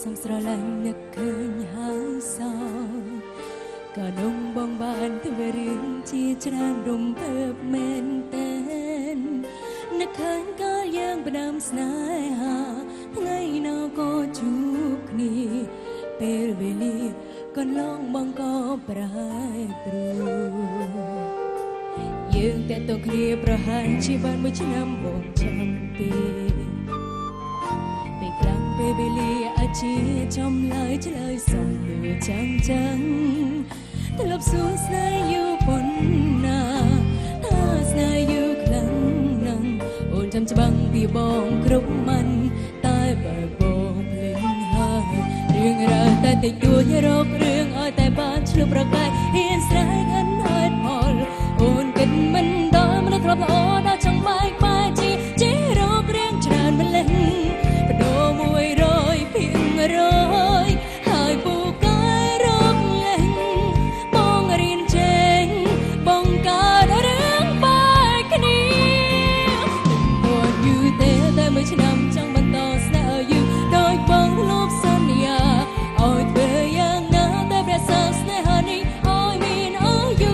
សំស្រឡាញ់នឹកឃើញហើយសោក៏នំបងបានធ្វើរឿងជាច្រើនរំភើបមែនតែននឹកឃើញកាលយើងផ្ដើមស្នេហាថ្ងៃណាក៏ជួបគ្នាពេលវេលាកន្លងបងក៏ប្រែប្រួលយើងតែតគ្នាប្រហែលជាបានមួយឆ្នាំបងចាំទេពេលខ្លាំងពេលវេលាអាចជាចំឡើយឆ្លើយសំលឺចាំងចាំងធ្លាប់សួរស្នេហ៍យូរប៉ុណ្ណាថាស្នេហ៍យូរខ្លាំងណាស់អូនចាំច្បាំងពីបងគ្រប់មិនតែបើបងភ្លេចហើយរឿងរ៉ាវតែតិចតួចរករឿងឲ្យតែបានឆ្លុះប្រកែកហ៊ានស្រែកអិនហេតុផលអូនគិតមិនដល់មនុស្សធ្លាប់ល្អដល់ចង់បែកបែកជាចេះរករឿងច្រើនម្លេះបដូរ100ភាគរយហើយពូកែរកលេងបងរៀនចេញបងកើតរឿងបែកគ្នាមិនទាន់យូរទេតែមួយឆ្នាំចង់បន្តស្នេហ៍យូរដោយបងធ្លាប់សន្យាឲ្យធ្វើយ៉ាងណាតែព្រះសាស្នេហានេះឲ្យមានអាយុ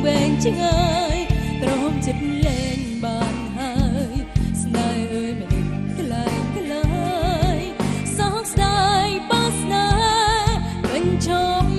វែងឆ្ងាយទ្រាំចិត្តលែងបានហើយស្នេហ៍អើយមិនក្លែងក្លាយសោកស្ដាយបើស្នេហ៍បញ្ចប់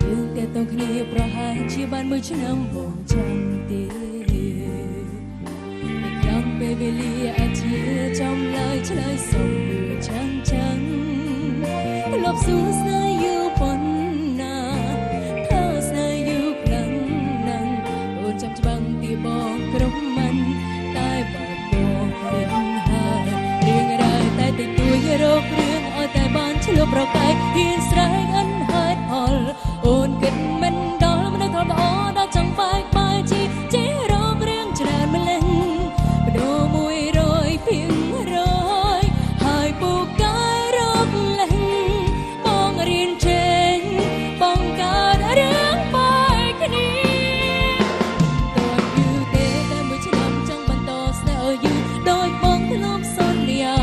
យើងតែតគ្នាប្រហែលជាបានមួយឆ្នាំបងចាំទេតែខ្លាំងពេលវេលាអាចជាចំឡើយឆ្លើយសំលឺចាំងចាំងធ្លាប់សួរស្នេហ៍យូរប៉ុណ្ណាថាស្នេហ៍យូរខ្លាំងណាស់អូនចាំច្បាំងពីបងគ្រប់មិនតែបើបងភ្លេចហើយរឿងរ៉ាវតែតិចតួចរករឿងឲ្យតែបានឆ្លុះប្រកែកហ៊ានស្រែកអិនហេតុផលអូនគិតមិនដល់មនុស្សធ្លាប់ល្អដល់ចង់បែកបែកជាចេះរករឿងច្រើនម្លេះបដូរ100ភាគរយហើយពូកែរកលេងបងរៀនចេញបងកើតរឿងបែកគ្នាតើយូរទេតែមួយឆ្នាំចង់បន្តស្នេហ៍យូរដោយបងធ្លាប់សន្យា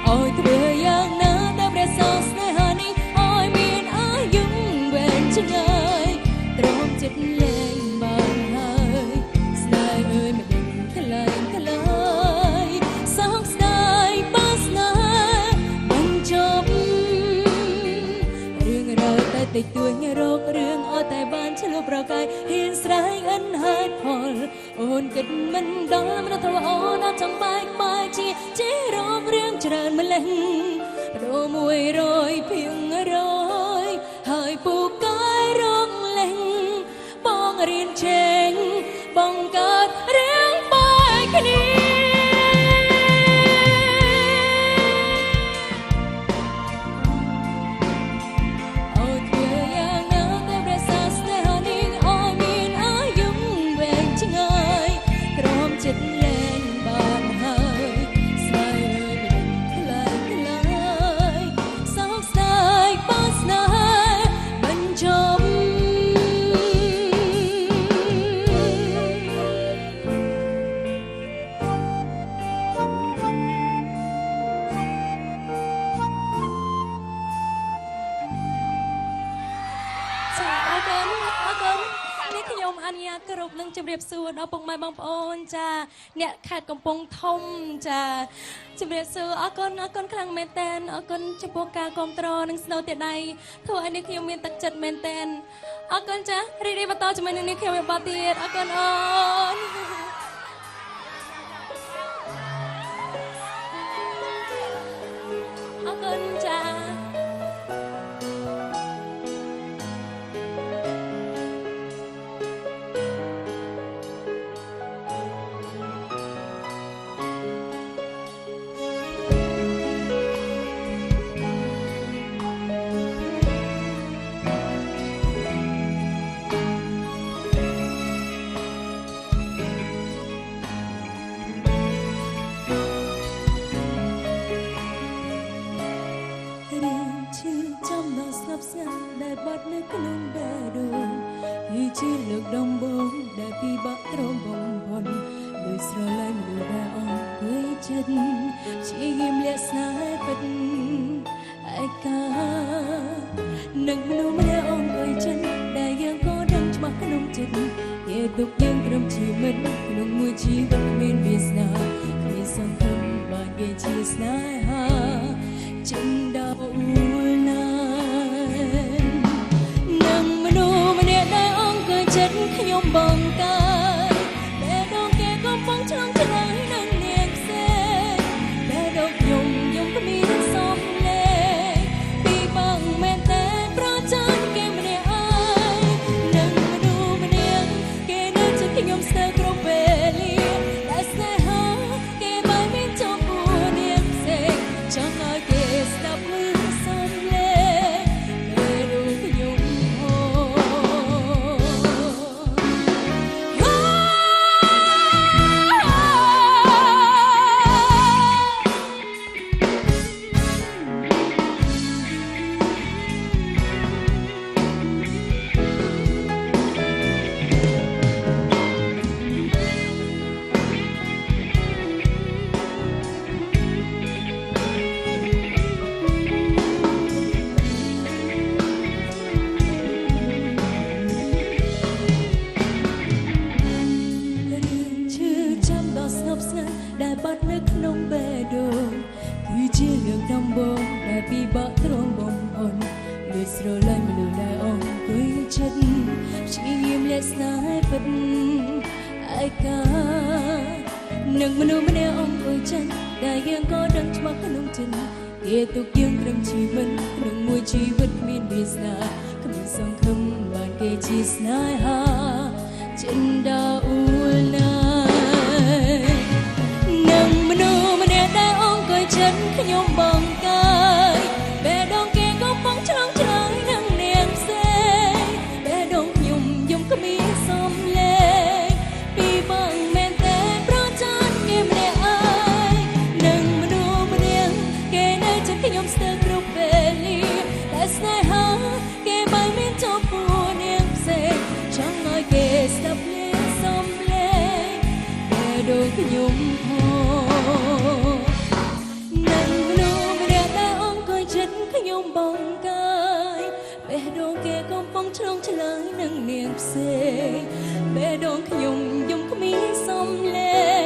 ឲ្យធ្វើយ៉ាងណាតែព្រះសាស្នេហានេះឲ្យមានអាយុវែងឆ្ងាយទ្រាំចិត្តលែងបានហើយស្នេហ៍អើយមិនដឹងក្លែងក្លាយសោកស្ដាយបើស្នេហ៍បញ្ចប់រឿងរ៉ាវតែតិចតួចរករឿងឲ្យតែបានឆ្លុះប្រកែកហ៊ានស្រែកអិនហេតុផលអូនគិតមិនដល់មនុស្សធ្លាប់ល្អដល់ចង់បែកបែកជាចេះរករឿងច្រើនម្លេះបដូរ100ភាគរយហើយពូកែរកលេងបងរៀនចេញបងកើតរឿងបែកគ្នាឲ្យធ្វើយ៉ាងណាតែព្រះសាស្នេហានេះឲ្យមានអាយុវែងឆ្ងាយទ្រាំចិត្តលែងបានហើយស្នេហ៍អើយមិនក្លែងក្លាយសោកស្ដាយបើស្នេហ៍បញ្ចប់ចាអរគុណអរគុណនេះខ្ញុំអនុញ្ញាតគោរពនឹងជម្រាបសួរដល់ពុកម៉ែបងប្អូនចាអ្នកខេត្តកំពង់ធំចាជម្រាបសួរអរគុណអរគុណខ្លាំងមែនតើអរគុណចំពោះការគាំទ្រនិងស្នូរទដៃធ្វើឲ្យនេះខ្ញុំមានទឹកចិត្តមែនតើអរគុណចារីករាយបន្តជាមួយនឹងនេះខ្ញុំបន្តទៀតអរគុណអូនអរគុណចា Thank ក្នុងបេះដូងគឺជាលើកដំបូងដែលពិបាកទ្រាំបំផុតដោយស្រឡាញ់មនុស្សដែលអង្គុយចិត្តព្យាយាមលាក់ស្នេហ៍ពិតឯកានឹងមនុស្សម្នាក់អង្គុយចិត្តដែលយើងក៏ដឹងច្បាស់ក្នុងចិត្តគេទុកយើងត្រឹមជាមិត្តក្នុងមួយជីវិតគ្មានវាសនាគ្មានសង្ឃឹមបានគេជាស្នេហាចិនដោអ៊ូលណានឹងមនុស្សម្នាក់ដែលអង្គុយចិត្តខ្ញុំបងកាយបែដងគេកំពុងឆ្លងឆ្លើយនឹងនាងផ្សេងបែដងខ្ញុំយំគ្មានសំលេងពីបងមែនតែប្រច័នគេម្នាក់ឯងនឹងមនុស្សម្នាក់គេនៅចិត្តខ្ញុំស្ទើរគ្រប់ពេលលាដែលស្នេហាគេមិនមានចំពោះនាងផ្សេងចង់ឲ្យគេស្ដាប់ឮសំលេងពេលរូបខ្ញុំហូ រឿងឈឺចាំដ៏ស្ងប់ស្ងាត់ដែលបាត់នៅក្នុងបេះដូងគឺជារឿងដំបូងដែលពិបាកទ្រាំបំផុតលួចស្រឡាញ់មនុស្សដែលអង្គុយចិត្តព្យាយាមលាក់ស្នេហ៍ពិតឯកានឹងមនុស្សម្នាក់អង្គុយចិត្តដែលយើងក៏ដឹងច្បាស់ក្នុងចិត្តគេទុកយើងត្រឹមជីវិតក្នុងមួយជីវិតគ្មានវាសនាគ្មានសង្ឃឹមបានគេជាស្នេហាចិនដាអ៊ូលណានឹងមនុស្សម្នាក់ដែលអង្គុយចិត្តខ្ញុំបងកាយបេះដូងគេកំពុងឆ្លងឆ្លើយនឹងនាងផ្សេងបេះដូងខ្ញុំយំគ្មានសំលេងពីបងមែនតែប្រច័នគេម្នាក់ឯងនឹងមនុស្សម្នាក់គេនៅចិត្តខ្ញុំស្ទើរគ្រប់ពេលលាតែស្នេហាគេមិនមានចំពោះនាងផ្សេងចង់ឲ្យគេស្ដាប់ឮសំលេងបេះដូងខ្ញុំផងនឹងមនុស្សម្នាក់ដែលអង្គុយចិត្តខ្ញុំបងកាយបេះដូងគេកំពុងឆ្លងឆ្លើយនឹងនាងផ្សេងបេះដូងខ្ញុំយំគ្មានសំលេ